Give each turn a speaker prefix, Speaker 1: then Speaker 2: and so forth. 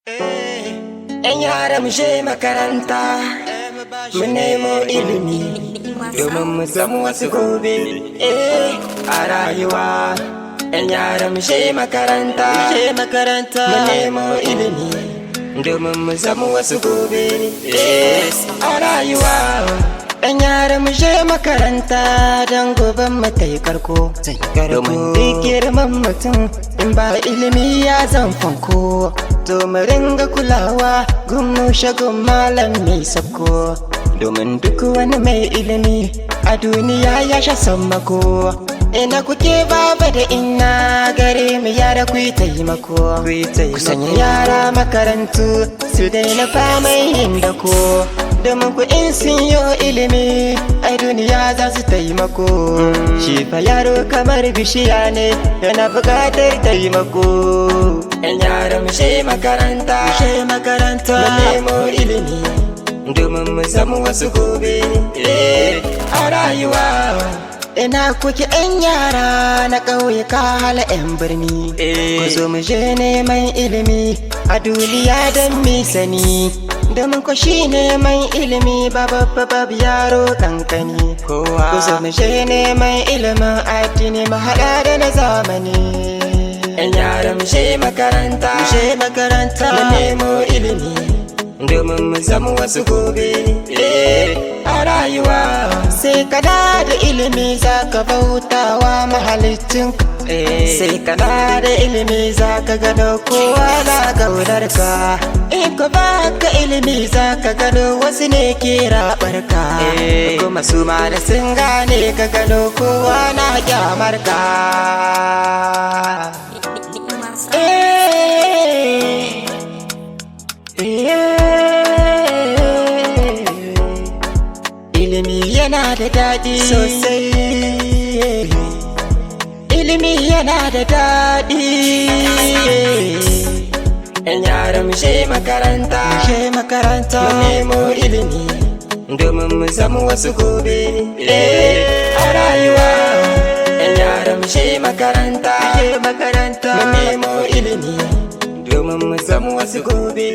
Speaker 1: 'Yan yara, mu je makaranta, mu nemo ilimi domin mu zama wasu gobe a rayuwa. 'Yan yara, mu je makaranta,
Speaker 2: Je makaranta,
Speaker 1: mu nemo ilimi domin mu zama wasu gobe a rayuwa. 'Yan yara, mu je makaranta don goben mu ta yi karko. Domin duk girman mutum, in ba ilimi ya zan fanko. To mu ringa kulawa gun shagun malam mai sabko. Domin duk wani mai ilimi a duniya ya sha sammako. Ina kuke, baba da inna? Gare mu yara, ku yi taimako. Ku sanya yara makarantu su daina faman yin dako. Domin ku in sun yi ilimi a duniya za su taimako. Shi fa yaro kamar bishiya ne, yana buƙatar taimako. 'Yan yara, mu je makaranta,
Speaker 2: Je makaranta,
Speaker 1: mu nemo ilimi domin mu zama wasu gobe a rayuwa. Ina kuke, 'yan yara na ƙauyuka, hala 'yan birni? Ku zo mu je neman ilimi a duniya don mi sani. Domin ku shi neman ilimi ba babba babu yaro kankani.
Speaker 2: Kowa.
Speaker 1: Ku zo mu je neman ilimin addini, mu haɗa da na zamani. 'Yan yara, mu je makaranta,
Speaker 2: Je makaranta,
Speaker 1: mu nemo ilimi domin mu zama wasu gobe a rayuwa. Sai kana da ilimi za ka bautawa mahalicinka. Sai kana da ilimi za ka gano kowa na gaunar ka. In ka baka ilimi, za ka gano wasu ne ke rabar ka. Kuma su ma da sun gane ka, gano kowa na kyamar ka. Ilimi yana da daɗi sosai. Ilimi yana da daɗi. 'Yan yara, mu je makaranta,
Speaker 2: Je makaranta,
Speaker 1: mu nemo ilimi domin mu zama wasu gobe a rayuwa. 'Yan yara, mu je makaranta,
Speaker 2: Je makaranta,
Speaker 1: mu nemo ilimi domin mu zama wasu gobe.